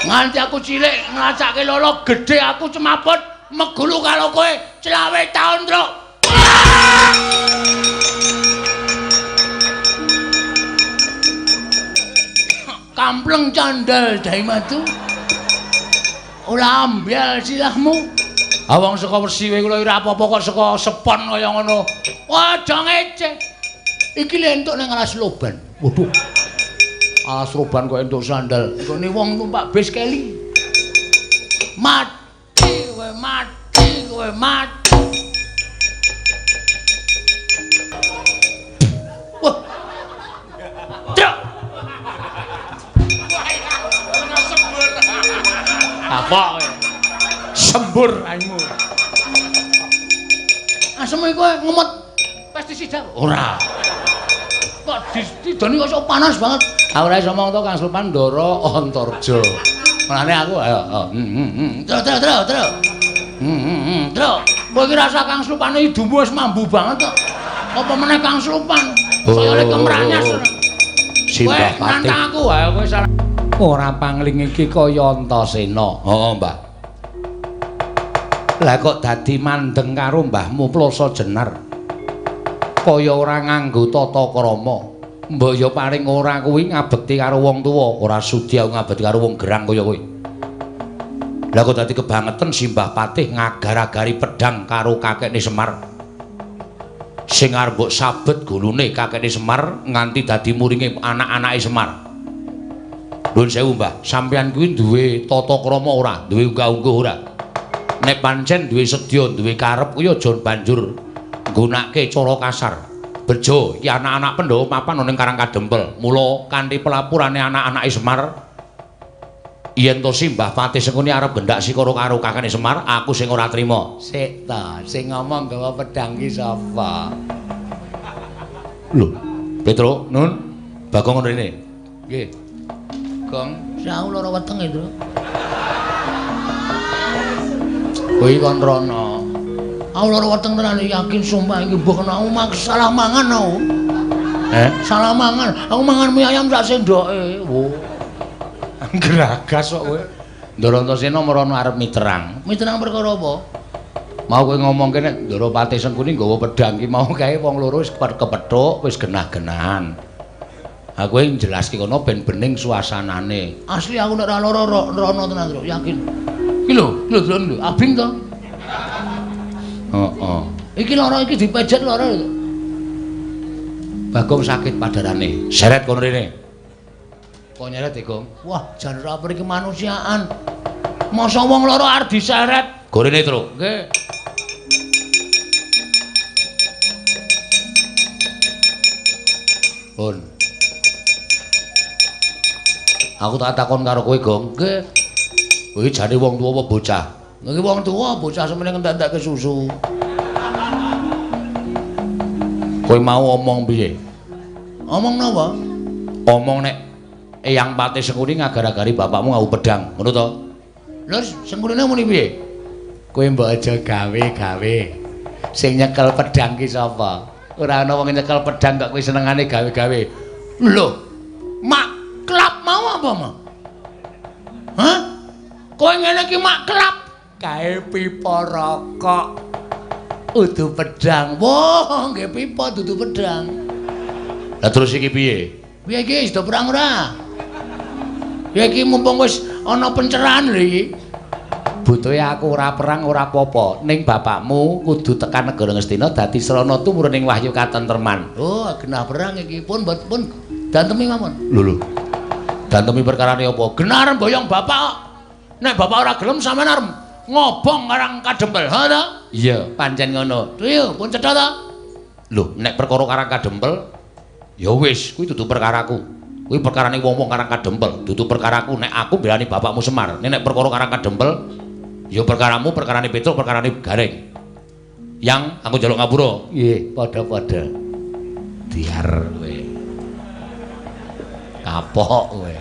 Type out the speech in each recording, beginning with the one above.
Nganti aku cilik ngrasake lolo gedhe aku cemaput megulu karo kowe 25 taun, Truk. Kampleng candal dai madu. Ora ambyal silahmu. Ah wong saka Wersiwe kula ora apa-apa kok saka sepon kaya ngono. Wah, aja ngece. Iki lho entuk nang alas loban. Waduh. Alas roban kok entuk sandal. Nggone wong numpak bis keli. Mati kowe, mati kowe, mati. Wah. Truk. Apa kowe? Sembur raimu. Asem iku ngemot pestisida. Ora. Kok didoni kok panas banget. Aku ora iso omong to Kang Slupan Ndara Antarja. Mulane aku ayo. Terus terus terus. Terus. Kowe iki rasa Kang Slupane idumu wis mambu banget kok. Apa meneh Kang Slupan? Saya lek kemranyas. Simbah Patih. Nantang aku ayo kowe salah. Ora pangling iki kaya Antasena. Heeh, Mbah. Lah kok dadi mandeng karo mbahmu Ploso Jenar. Kaya ora nganggo tata krama. Mbok ya paling ora kuwi ngabekti karo wong tuwa, ora sudi aku ngabekti karo wong gerang kaya kowe. Lah kok dadi kebangeten Simbah Patih ngagar-agari pedhang karo kakekne Semar. Sing arep mbok sabet gulune kakekne Semar nganti dadi muringe anak-anake Semar. Nuwun sewu, Mbah, sampeyan kuwi duwe tata krama ora? Duwe unggah-ungguh ora? Nek pancen duwe sedya, duwe karep kuwi aja banjur nggunakake cara kasar. Bejo iki anak-anak Pandhawa mapan ana ning Karang Kadempel. Mula kanthi pelapurane anak-anake Semar yen to Simbah Patih Sengkuni arep gendak sikara karo kakane Semar, aku sing ora trima. Sik ta, sing ngomong gawa pedhang ki sapa? Lho, Petro, Nun, Bagong ngono rene. Nggih. Gong, aku lara wetenge, Tru. Kowe kon rono. Aku lara weteng tenan yakin sumpah iki mbok kena aku salah mangan aku. Salah mangan. Aku mangan mie ayam sak sendoke. Wo. Gragas kok kowe. Ndara Antasena merono arep miterang. Miterang perkara apa? Mau kowe ngomongke nek Ndara Patih Sengkuni nggawa pedhang ki mau kae wong loro wis kepethuk, wis genah-genahan. Aku njelaske kono ben bening suasanane. Asli aku nek ora lara rono tenan, Tru, yakin. Iki lho, lho delok lho, abing to. Heeh. Iki lara iki dipejet lara. Bagong sakit padarane. Seret kono rene. Kok nyeret e, Gong? Wah, jan ora peri kemanusiaan. Masa wong lara arep diseret? Gorene, Tru. Nggih. Pun. Aku tak takon karo kowe, Gong. Nggih. Kowe jane wong tuwa apa bocah? Iki wong tuwa, bocah semene ngentek-entekke susu. Kowe mau omong piye? Omong napa? Omong nek Eyang Patih Sengkuni ngagar-agari bapakmu nganggo pedhang, ngono to? Lho, Sengkunine muni piye? Kowe mbok aja gawe-gawe. Sing nyekel pedhang ki sapa? Ora ana wong nyekel pedhang kok kowe senengane gawe-gawe. Lho, mak klap mau apa, Ma? Hah? Kowe ngene iki mak klap kae pipa rokok. Udu pedhang. Wah, nggih pipa dudu pedhang. Lah terus iki piye? Piye iki wis do perang ora? Ya iki mumpung wis ana pencerahan lho iki. Butuhe aku ora perang ora apa-apa, ning bapakmu kudu tekan negara Ngastina dadi srana tumurun ing wahyu katentreman. Oh, genah perang iki pun pun dantemi mawon. Lho lho. Dantemi perkarane apa? Genah arep mboyong bapak kok. Nek bapak ora gelem sampean arep ngobong Karang Kadempel. Ha ta? Iya, pancen ngono. Iya, pun cetha ta? Lho, nek perkara Karang Kadempel ya wis, kuwi dudu perkaraku. Kuwi perkarane wong-wong Karang Kadempel, dudu perkaraku nek aku mbelani bapakmu Semar. Nek perkara Karang Kadempel ya perkaramu, perkarane Petruk, perkarane Gareng. Yang aku njaluk ngapura. Nggih, padha-padha. Diar kowe. Kapok kowe.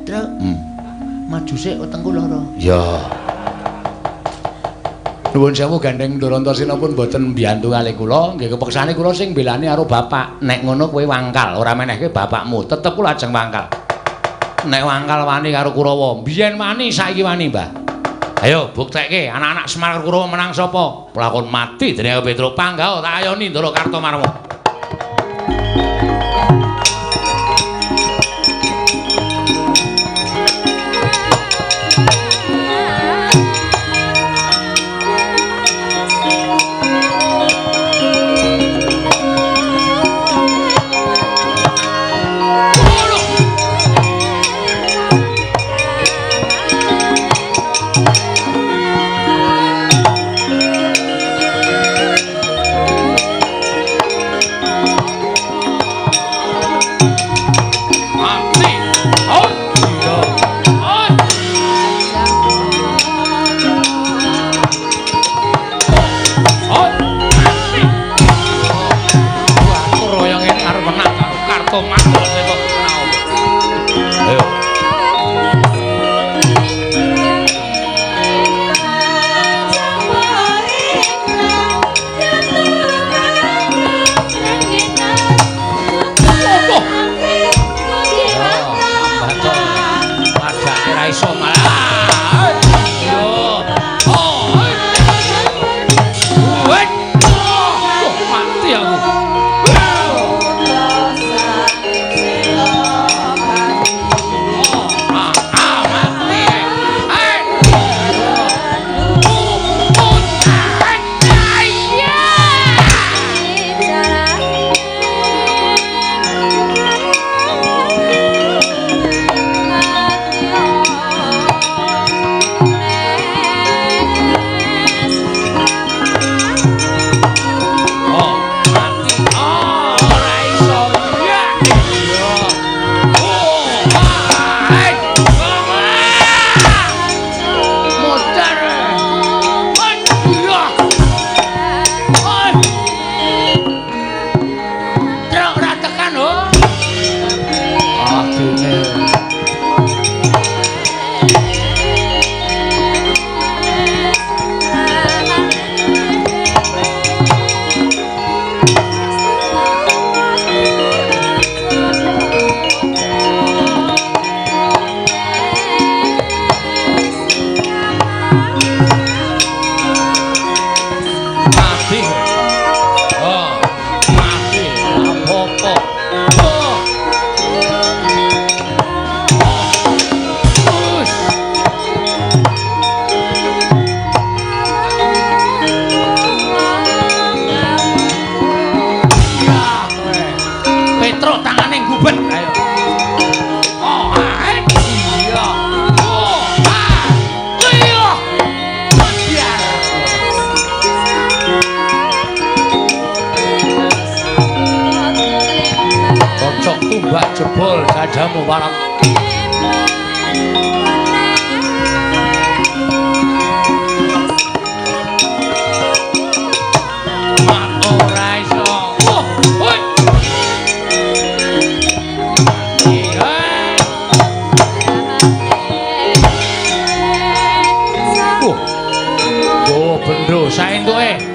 Truk. Maju sik wetengku lara. Ya. Nuwun sewu gandeng Ndara Antasena pun mboten mbiyantu kalih kula, nggih kepeksane kula sing mbelani karo bapak. Nek ngono kowe wangkal, ora menehke bapakmu, tetep kula ajeng wangkal. Nek wangkal wani karo Kurawa, biyen wani saiki wani, Mbah. Ayo buktekke anak-anak Semar Kurawa menang sapa? Lakon mati dening Petruk panggah tak ayoni Ndara Kartomarma. Jebol dadamu warak. Ora iso. Oh, hoi. Oh. Gowo bendo saentuke.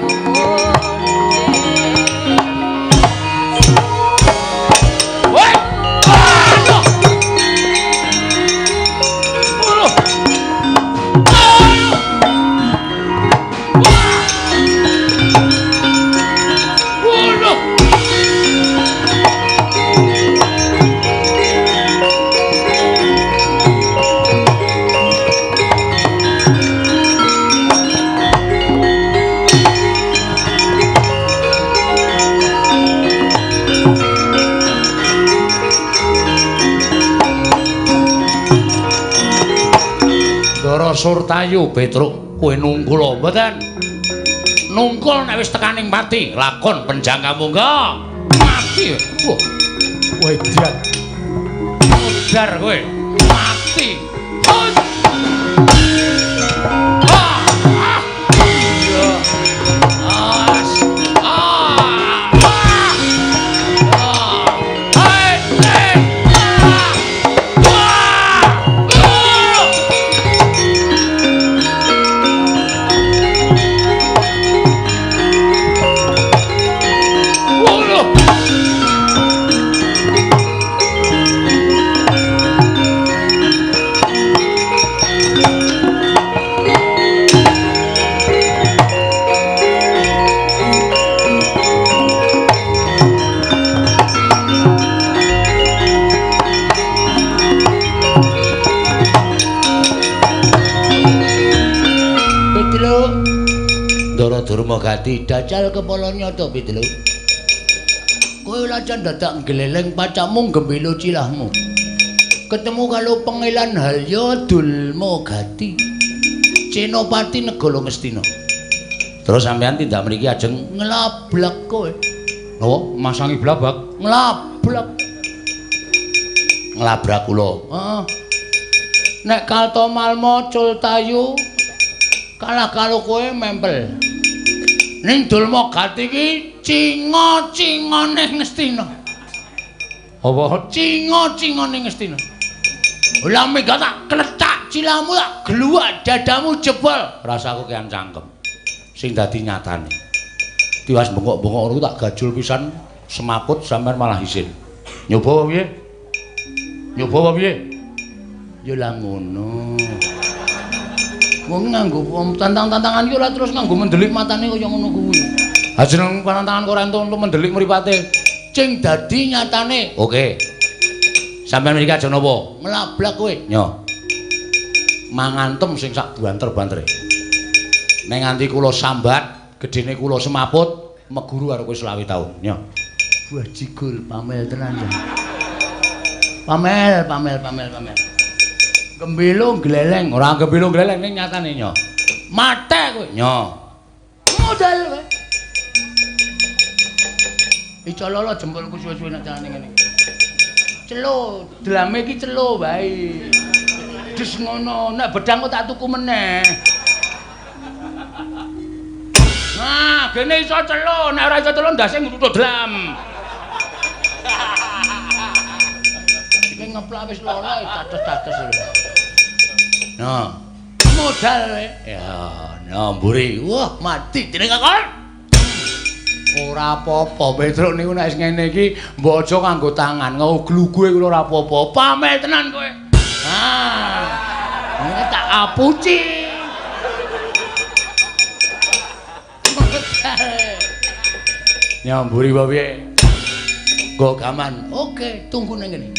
Surtayu Petruk kowe nungkul mboten? Nungkul nek wis tekaning pati lakon penjangka mungga mati. Wah, kowe edan. Modar kowe mati. Durmagati dajal kepala nyata Petruk. Kowe lajan dadak gleleng pacamu gembilo cilahmu. Ketemu karo Pangeran Halya Dulmagati. Senopati Negara Ngastina. Terus sampean tindak mriki ajeng nglablak kowe. Napa? Masangi blabak? Nglablak. Nglabrak kula. Heeh. Nek Kartomarma cul tayu kalah karo kowe mempel. Ning Dulmagati iki cinga-cingane Ngastina. Apa cinga-cingane Ngastina? Lah mega tak klethak cilahmu tak gluwak dadamu jebol. Rasaku kean cangkem. Sing dadi nyatane. Tiwas bengok-bengok ngono tak gajul pisan semaput sampean malah isin. Nyoba apa piye? Nyoba apa piye? Ya lah ngono. Wong nganggo tantang-tantangan iki ora terus nganggo mendelik matane kaya ngono kuwi. Ha jeneng pantangan kok ora entuk mendelik mripate. Sing dadi nyatane. Oke. Sampeyan mriki aja napa? Nglablak kowe. Nyo. Mangantem sing sak banter-bantere. Nek nganti kula sambat, gedene kula semaput, meguru karo kowe 25 taun. Nyo. Buah jigul pamel tenan ya. Pamel, pamel, pamel, pamel. Gembilo gleleng, ora gembilo gleleng ning nyatane nyo. Mate kowe. Nyo. Modal kowe. Iso lolo jempolku suwe-suwe nek carane ngene. Celo, drame iki celo wae. Des ngono, nek bedang kok tak tuku meneh. Nah, gene iso celo, nek ora iso celo ndase ngruthuk dlam. Iki ngeplak wis loro cates-cates lho. Nah, modal kowe. Ya, nah mburi. Wah, mati dening kakon. Ora apa-apa, Petruk niku nek wis ngene iki mbok aja nganggo tangan, nguglugue kuwi ora apa-apa. Pamel tenan kowe. Ah. Ini tak apuci. Nyamburi apa piye? Nggo gaman. Oke, tunggu nang kene.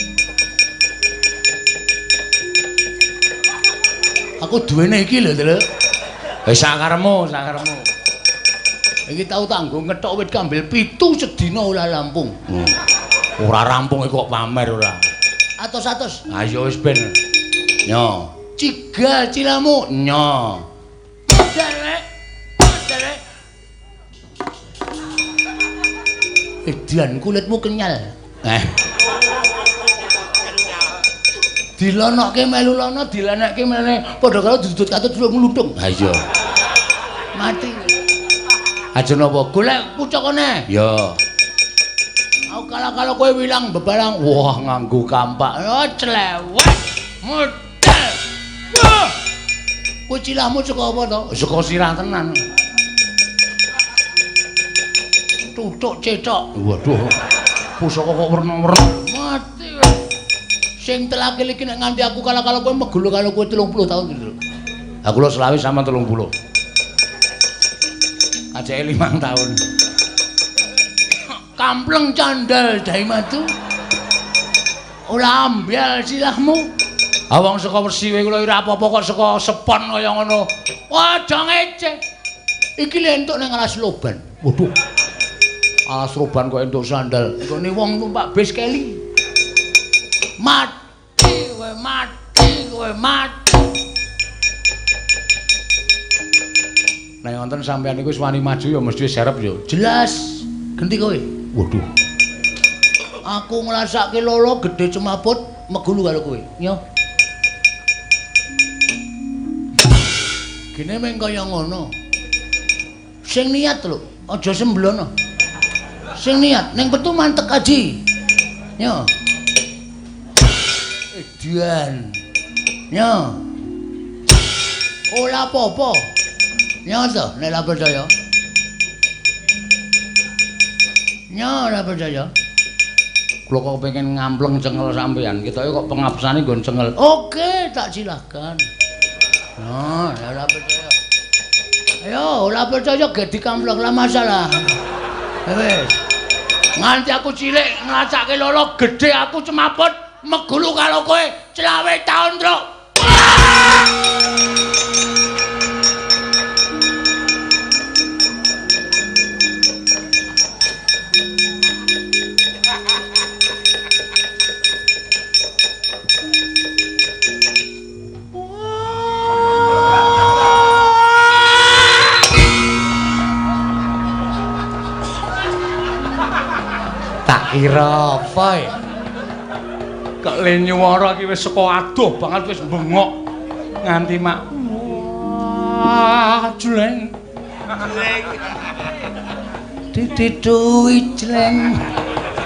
Aku duwene iki lho, Truk. Wis sakaremu, sakaremu. Iki tau tak nggo ngethok wit kambil 7 sedina ora rampung. Ora rampung kok pamer ora. Atos-atos. Ayo wis ben. Nyo. Cigal cilamu. Nyo. Derek. Derek. Edian kulitmu kenyal. Eh. Dilonokke melu lono, dilenekke mene padha karo dudut katut mludung. Ha iya. Mati. Aja napa golek pucukane. Ya. Aku kalah-kalah kowe wilang bebarang. Wah, nganggo kampak. Oh, clewek. Modal. Wah. Kowe cilahmu saka apa to? Saka sirah tenan. Tutuk cethok. Waduh. Pusaka kok werna-werna. Mati. Sing telakil iki nek nganti aku kalah-kalah kowe megulu karo kowe 30 tahun gitu. Aku lho 25 sama 30. Ajake 5 tahun. Kampleng candal dai madu. Ora ambyal silahmu. Ha wong saka Resi kowe kula ora apa-apa kok saka sepon kaya ngono. Wah, aja ngece. Iki lho entuk nang alas loban. Waduh. Alas roban kok entuk sandal. Nggone wong numpak bis keli. Mati kowe, mati kowe, mati. Nek wonten sampean niku wis wani maju ya mesti serep ya. Jelas. Genti kowe. Waduh. Aku ngrasake lolo gedhe cemaput megulu karo kowe. Nyo. Gene meng kaya ngono. Sing niat lho, aja semblono. Sing niat ning petu mantek aji. Nyo. Edian. Nyo. Ora apa-apa. Nyo to, nek ora percaya. Nyo ora percaya. Kula kok pengen ngampleng cengel sampean. Ketoke kok pengapsane nggon cengel. Oke, tak silahkan. Nah, ora percaya. Ayo, ora percaya gek dikampleng lah masalah. Wis. Nganti aku cilik ngrasake lolo gedhe aku cemaput megulu karo kowe 25 taun, Truk. Kira apa ya? Kok le nyuwara iki wis saka adoh banget wis bengok nganti mak wah jleng. Jleng. Didituwi jleng.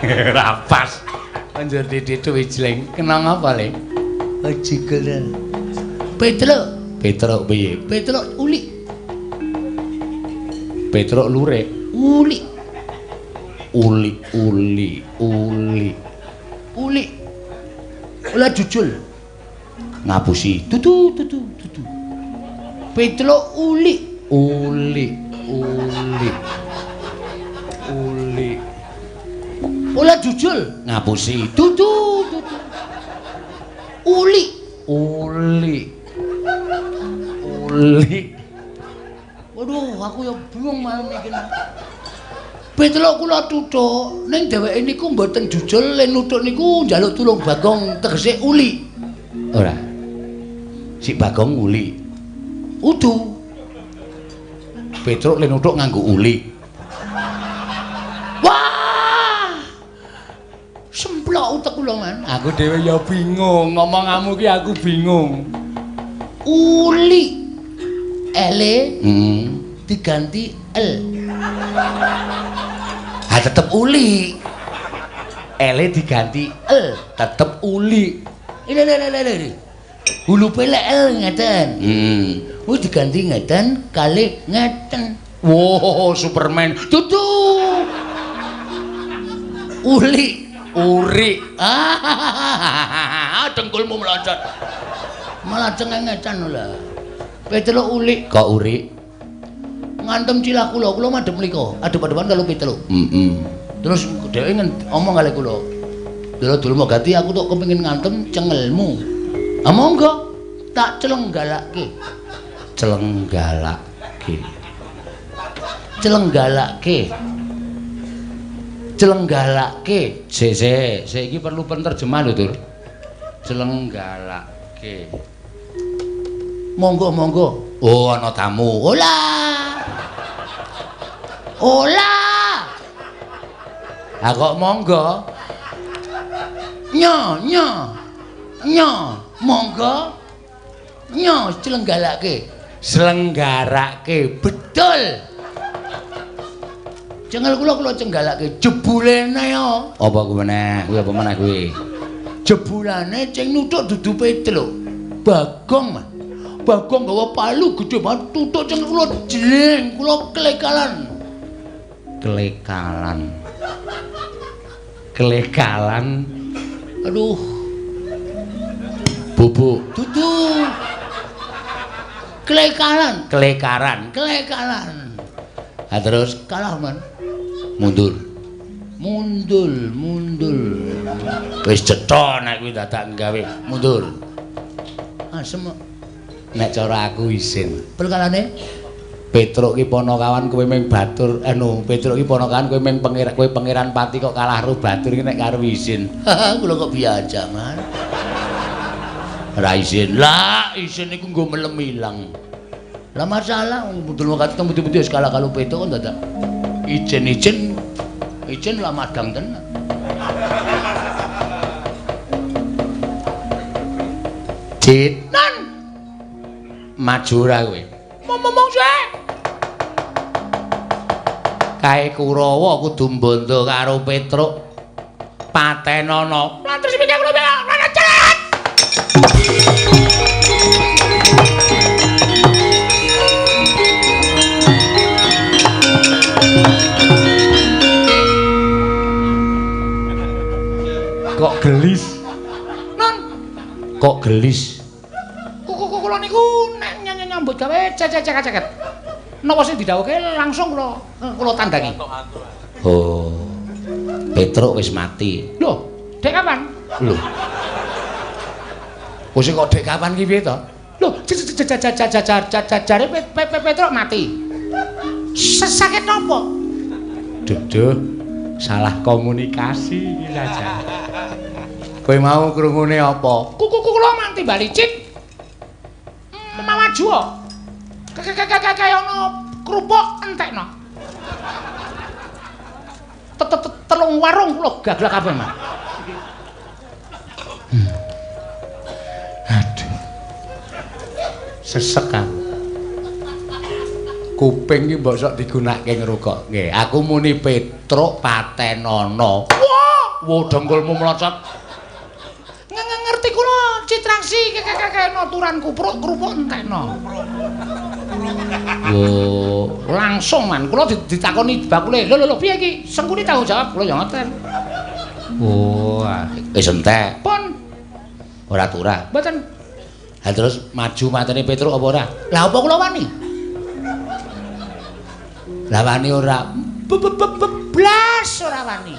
Ora pas. Banjur didituwi jleng. Kena ngapa le? Jigelen. Petruk. Petruk piye? Petruk ulik. Petruk lurik. Ulik. Uli uli uli. Uli. Ula jujul. Ngapusi. Tutu tutu tutu. Petruk uli. Uli uli. Uli. Ula jujul. Ngapusi. Tutu tutu. Uli. Uli. Uli. Waduh, aku ya bingung malam iki. Petruk kula tuthuk, ning dheweke niku mboten jujul, le nuthuk niku njaluk tulung Bagong tegese uli. Ora. Si Bagong uli. Udu. Petruk le nuthuk nganggo uli. Wah! Semplok utek kula, Man. Aku dhewe ya bingung, ngomongamu ki aku bingung. Uli. Ele diganti L. Ha tetep uli. Ele diganti L, tetep uli. Ile ile ile ile. Hulupe lek L ngeten. Wis diganti ngeten kalih ngeten. Wow, Superman. Dudu. Uli, uri. Ah, dengkulmu meloncat. Malah cengengecan lho. Petruk ulik. Kok urik? Ngantem cilah kula, kula madhep mriko. Adep-adepan karo Petruk. Terus dheweke omong kali kula. Dulur Mogati aku tok kepengin ngantem cengelmu. Ah monggo, tak celenggalake. Celenggalake. Celenggalake. Celenggalake. Sik sik, sik iki perlu penerjemah lho, Tur. Celenggalake. Monggo monggo. Oh, ana tamu. Ola. Ola. Ha kok monggo? Nyo nyo. Nyo, monggo. Nyo celenggalake. Selenggarake. Betul. Cengel kula kula cenggalake jebulene yo. Apa kuwi meneh? Kuwi apa meneh kuwi? Jebulane sing nuthuk dudu Petruk. Bagong, Mas. Bagong gawa palu gedhe banget tutuk cengel kula jleng kula klekalan. Klekalan. Klekalan. Aduh. Bubuk. Dudu. Klekalan, klekaran, klekalan. Ha terus kalah, Man. Mundur. Mundur, mundur. Wis cetha nek kuwi dadak gawe mundur. Asem. Nek cara aku isin. Perkarane Petruk ki panakawan kowe ming batur anu Petruk ki panakawan kowe ming pangeran kowe pangeran pati kok kalah karo batur iki nek karo isin. Kula kok biasa, Man. Ora isin. Lah, isin iku nggo melem ilang. Lah masalah mudul wakati temu-temu wis kalah karo Petruk kok dadak ijen-ijen ijen lah madang tenan. Cit. Maju ora kowe. Momong sik. Kae Kurawa kudu mbondo karo Petruk. Patenono. Lan terus pikir kula celat. Kok gelis? Non. Kok gelis? Kula niku nek nyambut gawe cecek-ceket. Napa sing didhawuhke langsung kula tandangi. Oh. Petruk wis mati. Lho, dek kapan? Lho. Wis kok dek kapan ki piye to? Lho, jare Petruk mati. Sakit napa? Duh, salah komunikasi iki saja. Kowe mau krungune apa? Kuku kula manti bali cit. Maju kaya ana kerupuk entekno. Telung warung kula gaglak kabeh, Mas. Aduh. Sesek aku. Kuping iki mbok sok digunakake ngrungokke. Aku muni Petruk patenono. Wah, wo dengkulmu mlocot. Ngerti kula Citraksi kekekekno turan kupruk krupuk entekno. Wo, langsung man kula ditakoni bakule. Lho lho lho piye iki? Sengkuni tanggung jawab kula ya ngoten. Oh, wis entek. Pun. Ora turah. Mboten. Ha terus maju mateni Petruk apa ora? Lah apa kula wani? Lah wani ora. Blas ora wani.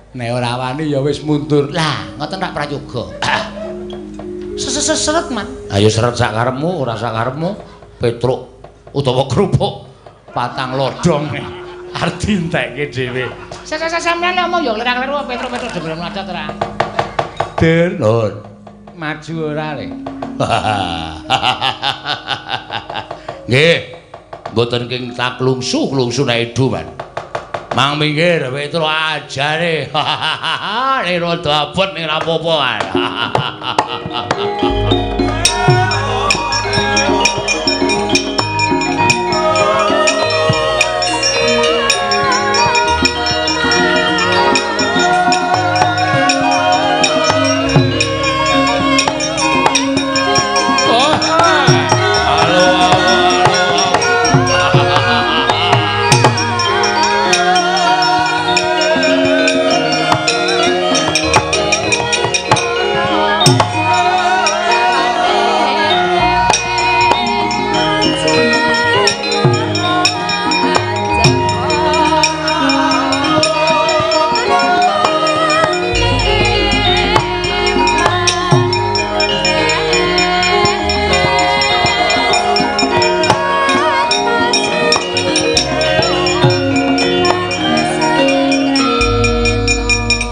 Nek ora wani ya wis mundur. Lah, ngoten rak prayoga. Seret man. Ayo seret sak karepmu, ora sak karepmu. Petruk utawa kerupuk patang lodhong arep dientekke dhewe. Sampeyan ngomong ya kleru-kleru Petruk-Petruk dhewe mlacat ora. Den, nun. Maju ora le. Nggih. Mboten king taklungsu-klungsu nek edu, Man. Mang minggir Petruk ajare. Nek rada abot ning ra apa-apa, Man.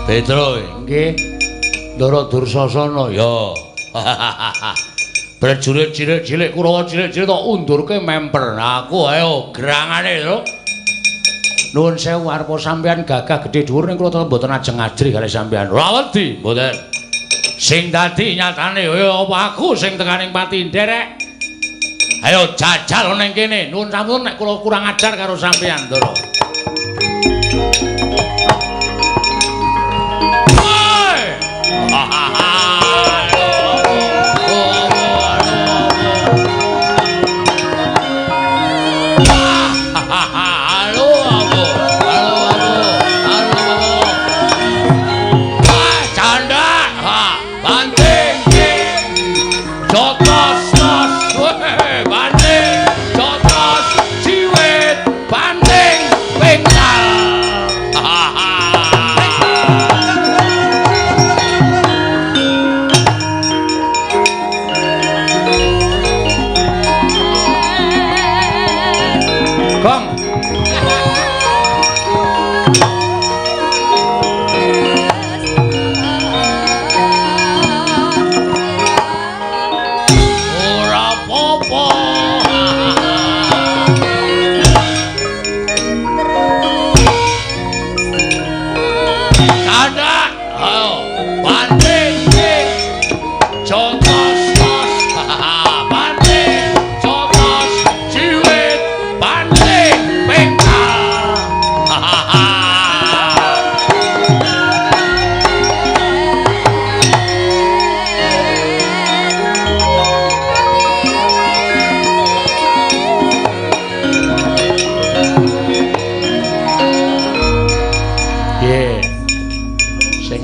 Petro, nggih. Ndara Dursasana ya. Prajurit cilik-cilik Kurawa cilik-cilik tok undurke memper. Aku ayo gerangane lho. Nuwun sewu arep sampean gagah gedhe dhuwur ning kula tetep mboten ajeng ajrih kalih sampean. Ora wedi, mboten. Sing dadi nyatane ya apa aku sing tekaning pati nderek. Ayo jajal ning kene. Nuwun sampun nek kula kurang ajar karo sampean, Ndara.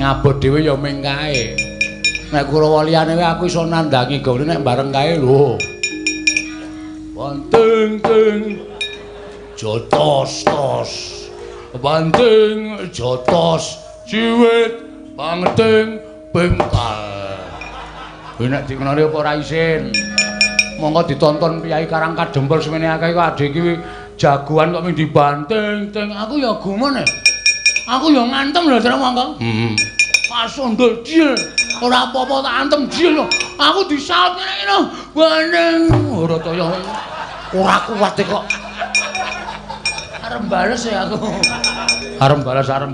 Abot dhewe ya ming kae. Nek Kurawa liyane wae aku iso nandhangi gone nek bareng kae lho. Banting ting jotos tos. Banting jotos ciwit banting bengkal. Kuwi nek dikenali apa ora isin. Monggo ditonton piyai Karang Kadempel semene akeh kok adhe iki jagoan kok ming dibanting ting. Aku ya gumun e. Aku ya ngantem lho terus monggo. Heeh. Pasundul diel. Ora apa-apa tak antem diel. Aku disaut ngene iki lho. Baneng ora kaya ora kuat kok. Arep bales ya aku. Arep balas ora.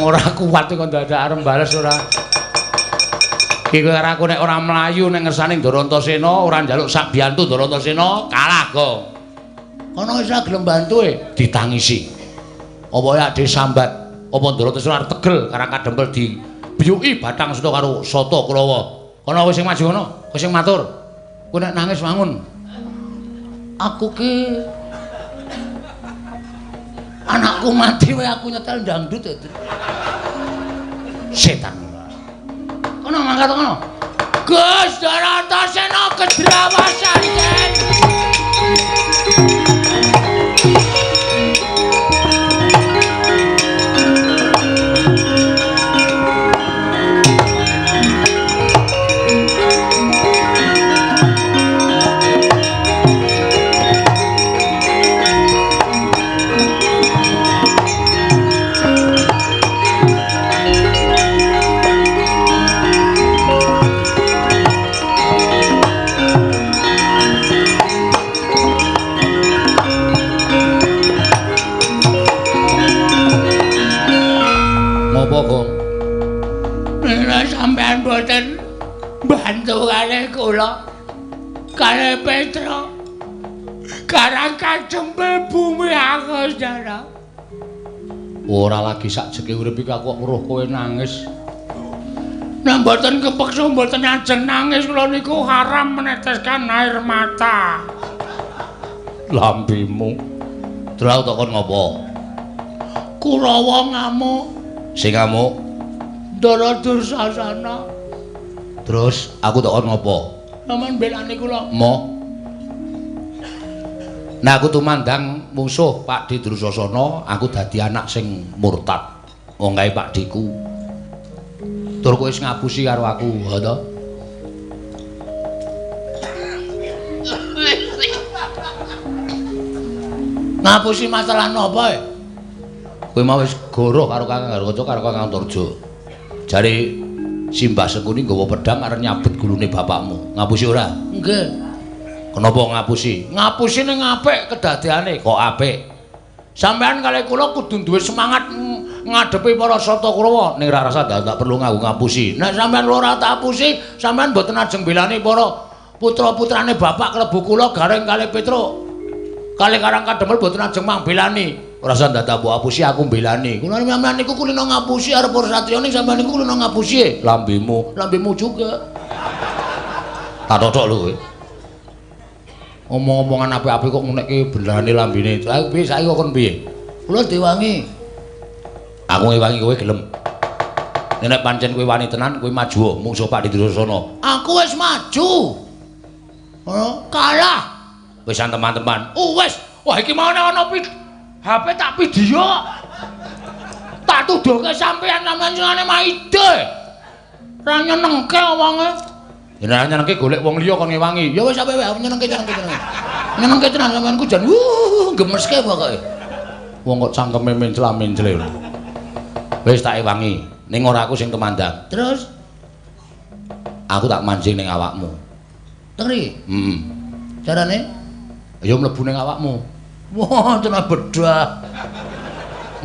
Ora kuat kok dadak arep balas ora. Iki karo aku nek ora mlayu ning ngersane Ndarantasena, ora njaluk sak biyantu Ndarantasena, kalah kok. Kono wis ora gelem bantu e, ditangisi. Apa ya ade sambat, apa Ndarantasena arep tegel karang kadempel dibiyuki batang seta karo Sata Kurawa. Kono wis sing maju kono, kowe sing matur. Kowe nek nangis wangun. Aku ki anakku mati wae aku nyetel dangdut. Setan. Kono mangkat kono. Gus Ndarantasena kedrawasan den. Sampeyan boten bantu kalih kula kalih Petro karang kadempel bumi aku saudara. Ora lagi sakjeke urip iki aku kok weruh kowe nangis. Nek mboten kepeksa mboten ajeng nangis kula niku haram meneteskan air mata. Lambemu. Terus aku takon ngopo? Kurawa ngamuk. Sing ngamuk Ndara Dursasana. Terus aku takon ngopo? Sampeyan belani kula. Moh. Nah aku tumandang mungsuh Pakdhe Dursasana, aku dadi anak sing murtad. Wong kae Pakdheku. Tur kowe wis ngapusi karo aku, ha to? Ngapusi masalah napa e? Kowe mau wis goroh karo Kakang Garukaca karo Kakang Antarja. Jare Simbah Sengkuni nggawa pedhang arep nyabet gulune bapakmu. Ngapusi ora? Nggih. Kenapa ngapusi? Ngapusi ning apik kedadeane. Kok apik? Sampeyan kalih kula kudu duwe semangat ngadepi para Sata Kurawa. Ning ora rasa ndak perlu nganggo ngapusi. Nek sampeyan ora tak apusi, sampeyan mboten ajeng belani para putra-putrane bapak klebu kula Gareng kalih Petruk. Kalih Karang Kadempel mboten ajeng mangbelani. Ora usah dadak mbok apusi aku mbelani. Kula sampeyan niku kulino ngapusi arep para satriya ning sampeyan niku kulino ngapusi. Lambemu, lambemu juga. Tak totok lho kowe. Omong-omongan apik-apik kok ngunekke belane lambene. Lha piye saiki kok kon piye? Kula diwangi. Aku ngewangi kowe gelem. Nek pancen kowe wani tenan kowe maju mungsuh Pakdhe Dursasana. Aku wis maju. Oh, kalah. Wis teman-teman. Oh wis. Wah iki mau ana HP tak video. Tak tuduhke sampeyan sampeyan maide. Ora nyenengke wonge. Ya nek nyenengke golek wong liya kon ngewangi. Ya wis sampe wae nyenengke tenan. Nyenengke tenan sampeyan ku jan gemeske pokoke. Wong kok cangkeme mencla-mencle. Wis tak ewangi. Ning ora aku sing tumandang. Terus aku tak mancing ning awakmu. Teng mriki? Heeh. Carane? Ya mlebu ning awakmu. Wah, tenan bedah.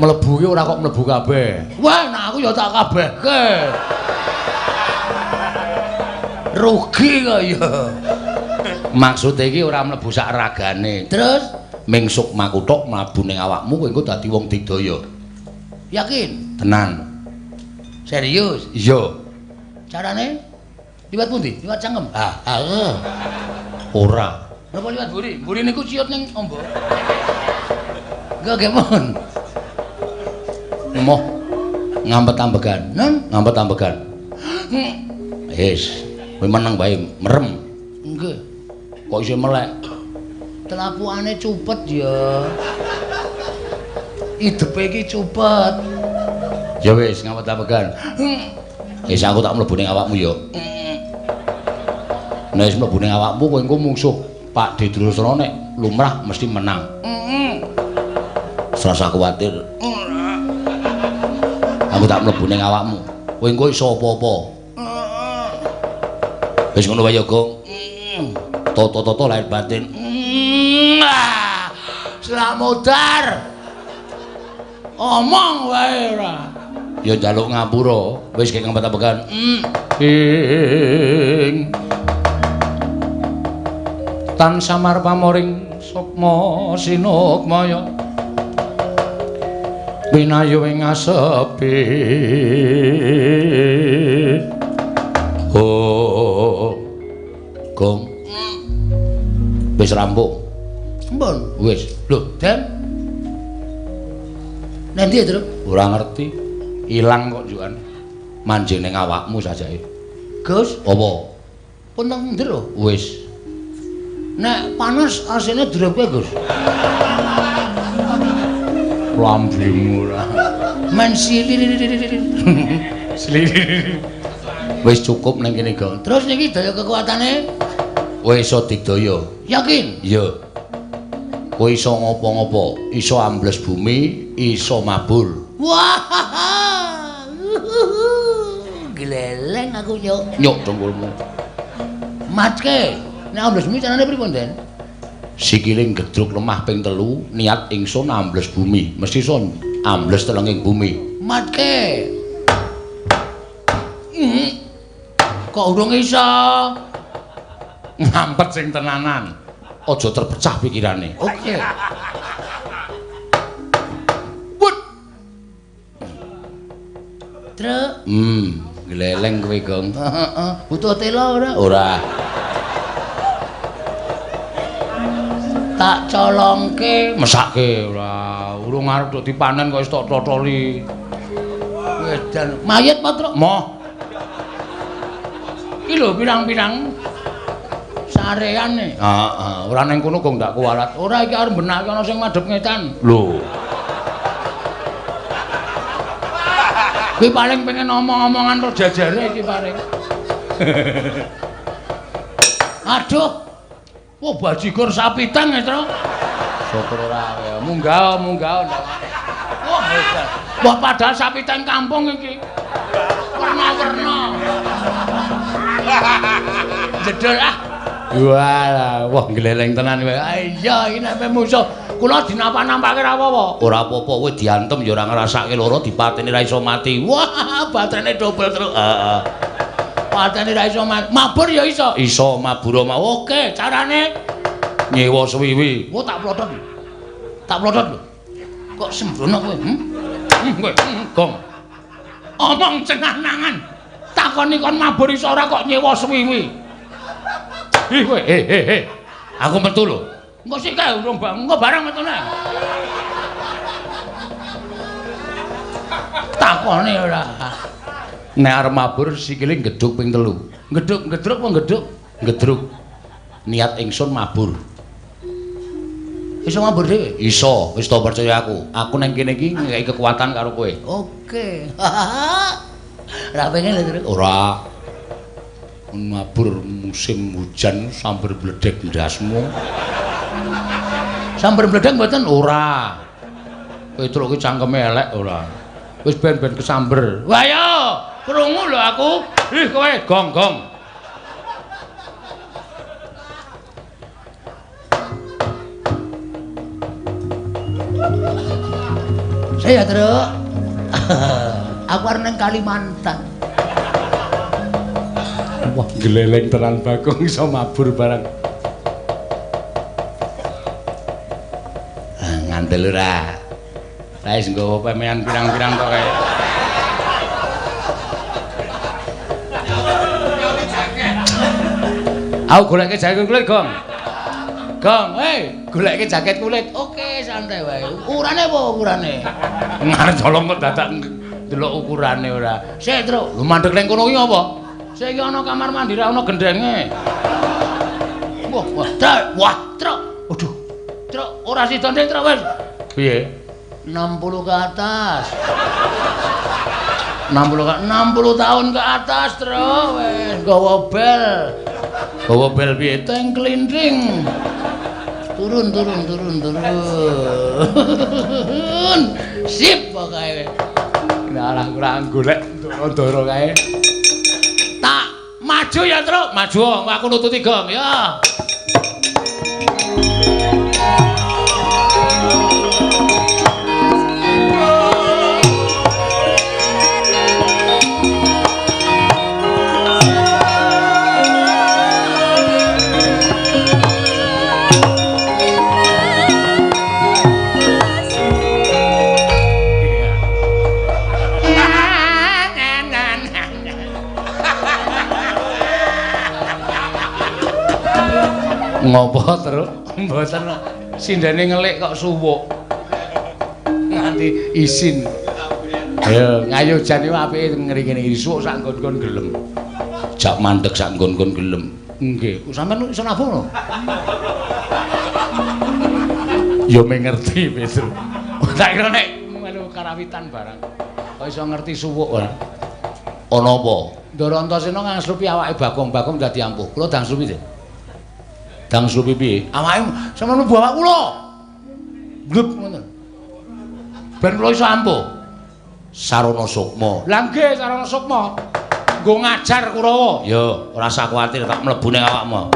Mlebu ki ora kok mlebu kabeh. Wah, nek aku ya tak kabehke. Rugi kok ya. Maksude iki ora mlebu sak ragane. Terus ming sukmaku tok mlebu ning awakmu kowe engko dadi wong digdaya. Yakin? Tenan. Serius? Iya. Carane? Liwat pundi? Liwat cangkem? Ah, ah. Ora. Napa liwat mburi? Mburi niku ciut ning ombo. Enggak gemon. Emoh ngampet ambegan. Nen, ngampet ambegan. Wis, kowe meneng wae, merem. Nggih. Kok isih melek? Telapukane cupet ya. Idepe iki cupet. Ya wis, ngampet ambegan. Wis aku tak mlebu ning awakmu ya. Nek wis mlebu ning awakmu kowe engko mungsuh Pakdhe Dursasana nek lumrah mesti menang. Heeh. Serasa kuwatir. Ora. Aku tak mlebu ning awakmu. Kowe engko iso apa-apa. Heeh. Wis ngono wae ya, Gong. Heeh. Toto-toto lahir batin. Selamodar. Omong wae ora. Ya njaluk ngapura, wis kek ngempet-empekan. Ing tan samar pamoring sukma sinukmaya winayu ing asepi. Oh. Gong. Wis rampung. Sampun. Wis. Lho, Den. Nanti ya, Truk? Ora ngerti. Ilang kok njukan. Manjing ning awakmu sajake. Gus, apa? Pun teng njero. Wis. Nek panas asine direpke, Gus. Lambemu ora. Men sili. Wis cukup ning kene, Gong. Terus niki daya kekuatane kowe iso digdaya. Yakin? Iya. Kowe iso ngopo-ngopo, iso ambles bumi, iso mabur. Wah. Gleleng aku nyuk. Nyuk dengkulmu. Matke. Nek ambles bumi carane pripun, Den? Sikile gedruk lemah ping 3, niat ingsun ambles bumi, mesti iso ambles telenging bumi. Matke. Kok urung iso? Ngampet sing tenanan. Aja terpecah pikirane. Oke. Wut. Truk. Gleleng kowe, Gong. Heeh. Butuh tela ora? Ora. Tak colongke, mesake ora. Urung arep tok dipanen kok wis tok totoli. Wedan. Mayit apa, Truk? Moh. Iki lho pirang-pirang sareane. Heeh, ora ning kono kok ndak kuwalat. Ora iki arep benake ana sing madhep ngetan. Lho. Kuwi paling pengen omong-omongan ro jajare iki paling. Aduh. Wah, bajigur sapi tang ya, Truk. Syukur ora ya. Munggah, munggah. Wah, hebat. Wah, padahal sapi tang kampung iki. Werna-werna. Jedul ah. Walah, wah gleleng tenan kowe. Iya, iki nek musuh kula dinapa-nampake ora apa-apa. Ora apa-apa, kowe diantem ya ora ngrasake lara, dipateni ra iso mati. Wah, baterene dobel terus. Heeh. Patene ra iso mati. Mabur ya iso. Iso mabur mau. Oke, carane nyewa suwiwi. Wah, tak plotot. Tak plotot lho. Kok sembrono kowe? Kowe, gong. Omong cenah-nangan. Takoni kon mabur iso ora kok nyewa suwiwi. Ih kowe, he. Aku metu lho. Engko sik kae urung engko barang metune. Takone ora. Nek arep mabur sikile gedhuk ping 3. Gedhuk, gedruk apa gedhuk? Gedruk. Niat ingsun mabur. Iso mabur dhewe? Iso, wis to percaya aku. Aku nang kene iki ngekeki kekuatan karo kowe. Oke. Ora pengen lho, Truk. Ora. Mabur musim hujan sambar bledek ndasmu. Sambar bledek mboten? Ora. Petruk ki cangkeme elek ora. Wis ben-ben kesamber. Wah yo, krungu lho aku. Ih kowe gong-gong. Saya Truk. Aku arep nang Kalimantan. Wah, gleleng tenan Bagong iso mabur barang. Ah, ngandel ora. Lah wis nggawa pemean pirang-pirang tok kae. Aku goleke jaket kulit, Gong. Gong, hei, goleke jaket kulit. Oke, santai wae. Ukurane apa ukurane? Ngarep colong kok dadak ndelok ukurane ora. Sik, Truk. Lho mandeg ning kono ki apa? Sik iki ana kamar mandi ra ana gendenge. Wah, wah, Truk. Wah, Truk. Aduh. Truk, ora sida ndek, Truk wis. Piye? 60 ke atas. 60 tahun ke atas, Truk. Wis nggawa bel. Gawa bel piye? Teng klinting. Turun, turun, turun, turun. Sip pokoke. Nah, kurang golek ndoro-ndoro kae. Tak maju ya, Truk. Maju, aku nututi gong ya. Ngopo, Truk? Mboten sindene ngelik kok suwuk. Nganti isin. Ayo, ngayo jan iki apike ngene iki suwuk sak nggon-nggon gelem. Jak mandeg sak nggon-nggon gelem. Nggih, sampean iso nabuh lho. Ya mengerti, Petro. Tak kira nek melu karawitan barang. Kok iso ngerti suwuk ora? Ana apa? Ndara Antasena ngangslupi awake Bagong-bagong dadi ampuh. Kula dangslupi, Dik. Dangslupi piye? Awake sampeyan mlebu awak kula. Glep ngoten. Ben kula iso ampuh. Sarana sukma. Lah nggih, sarana sukma. Nggo ngajar Kurawa. Ya, ora usah kuwatir tak mlebu ning awakmu.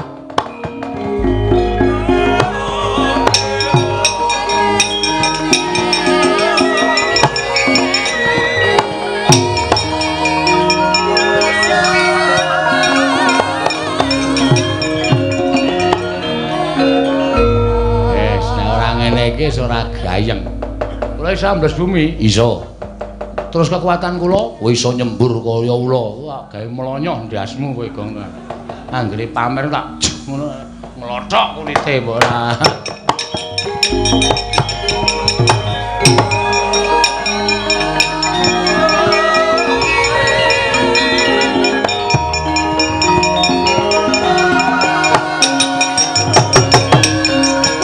Wis, nek ora ngene iki wis ora gayeng. Kula iso ambles bumi? Iso. Terus kekuatan kula kowe iso nyembur kaya ula. Wah, gawe mlonyoh ndasmu kowe, Gong. Anggere pamer tak ngono nglothok kulite mbok ora.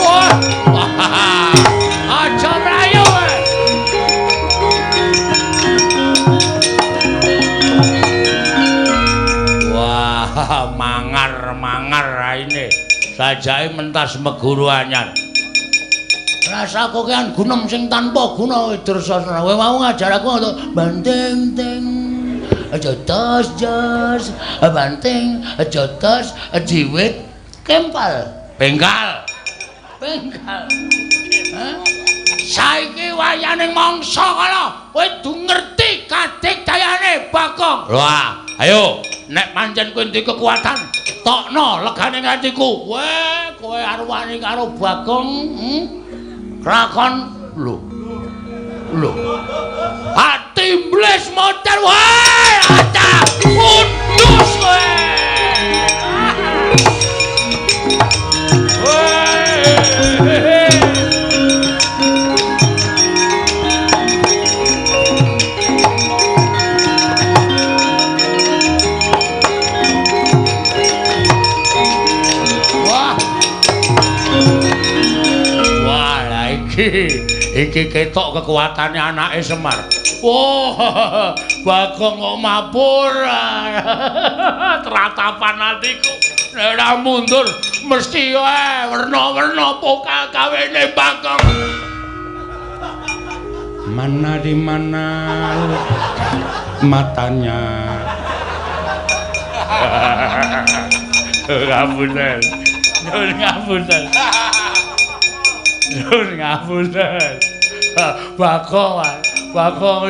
Wah. Aja mlayu. Wah, mangar-mangar raine. Sajake mentas meguru anyar. Rasa kokean gunem sing tanpa guna Dursasana. Kowe mau ngajar aku ngono, banting ting. Aja tos jos, banting, aja tos, jiwit, kempal. Bengkal. Bengkal. Hah? Saiki wayaning mangsa kala, kowe kudu ngerti kadigdayane Bagong. Wah, ayo nek pancen kowe duwe kekuatan, tokno legane atiku. Weh, kowe arep wani karo Bagong, Lakon lho. Lho. Ati mblis modal wae, acah undus kowe. Weh. Wah. Wah, lah iki iki ketok kekuatane anake Semar. Wah, Bagong kok mabur. Tratapan atiku. Nek ora mundur mesti wae werna-werna pokal kawene Bagong. Mana di mana matanya. Ngapunten. Nyuwun ngapunten. Nyuwun ngapunten. Bagong, Pak. Bagong.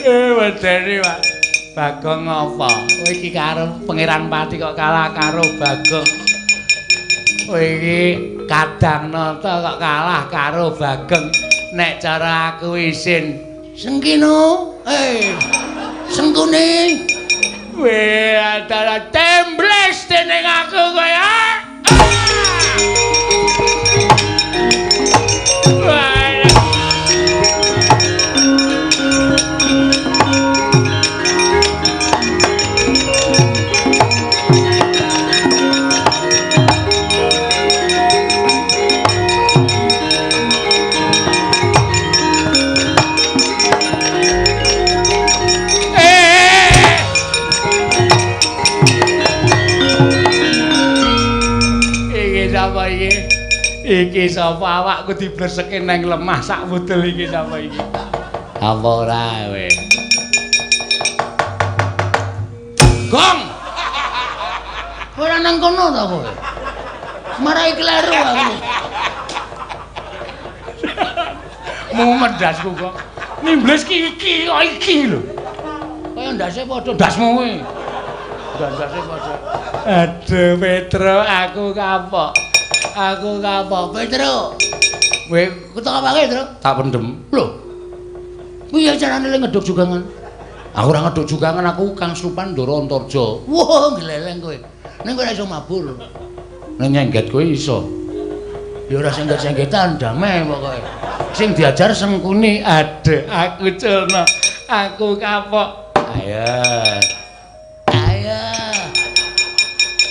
Wedeni, Pak. Bagong ngapa? Kowe iki karo Pangeran Pati kok kalah karo Bagong. Kowe iki Kadang Nata kok kalah karo Bagong. Nek cara aku isin. Sengkino, Sengkuni. Weh, adalah tembles dening aku kowe. Wah. Iki sapa awakku diblerseke nang lemah sak wudel iki sapa iki? Apa ora kowe? Gong. Ora nang kono ta kowe? Marai kleru aku. Mumet ndasku kok. Nimbles ki iki kok iki lho. Kaya ndase padha ndasmu kowe. Ndase padha. Aduh Petro, aku kapok. Aku kapok, Petro. Kowe ketok apake, Petro? Tak pendem. Lho. Piye carane le ngeduk jugangan? Aku ora ngeduk jugangan, aku Kang Slupan Ndara Antarja. Wah, gleleng kowe. Ning kowe ora iso mabur. Nek nyengget kowe iso. Ya ora sengget-senggetan, damai pokoke. Sing diajar Sengkuni, adek aku culna, aku kapok. Ayo. Ayo.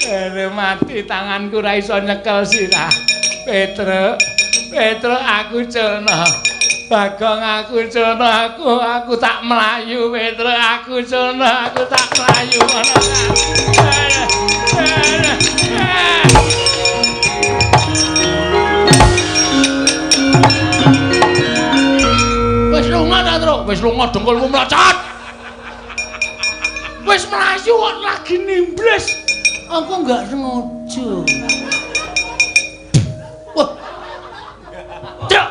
Ere mati tanganku ora iso nyekel sirah. Petruk, Petruk aku culna. Bagong aku culna, aku tak mlayu Petruk, aku culna, aku tak mlayu ana. Wis lunga ta, Truk? Wis lunga dengkulmu mlocot. Wis mlayu kok lagi nimbles. Aku enggak sengaja. Wah. Truk.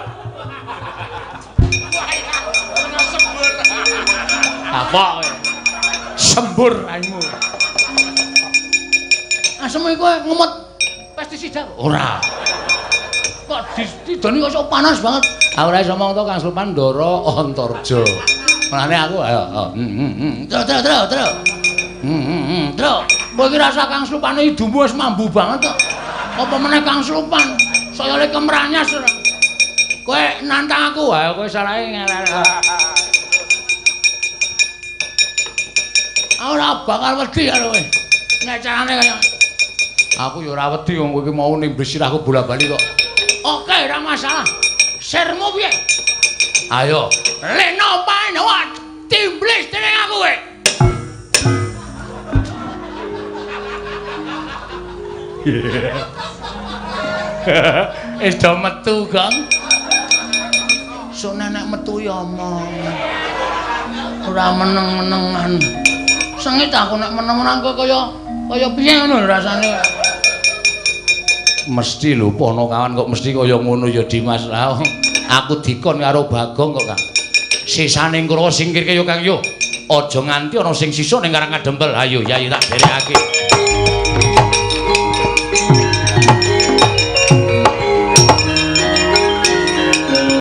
Apa kowe? Sembur raimu. Asem iku ngemut pestisida. Ora. Kok didoni kok sok panas banget. Aku ora iso omong to Kang Slupan Ndara Antarja. Mulane aku ayo. Truk truk truk truk. Truk. Kowe iki rasa Kang Slupane idumu wis mambu banget kok. Apa meneh Kang Slupan? Saya le kemranyas ora. Kowe nantang aku, ayo kowe salahe ngelek. Ora bakal wedi karo kowe. Nek carane kaya aku ya ora wedi wong kowe iki mau nimbes sirahku bola-bali kok. Oke, ora masalah. Sirmu piye? Ayo. Leno panawat timblis dening aku kowe. Wis do metu, Gong. Sok nek metu ya omong. Ora meneng-menengan. Sengit aku nek meneng-meneng kok kaya piye ngono rasane. Mesti lho Ponokawan kok mesti kaya ngono ya Dimas. Lah aku dikon karo Bagong kok, Kang. Sisane Kurawa singkirke yo Kang yo. Aja nganti ana sing sisuk ning Karang Kadempel. Ayo yayi tak derekake.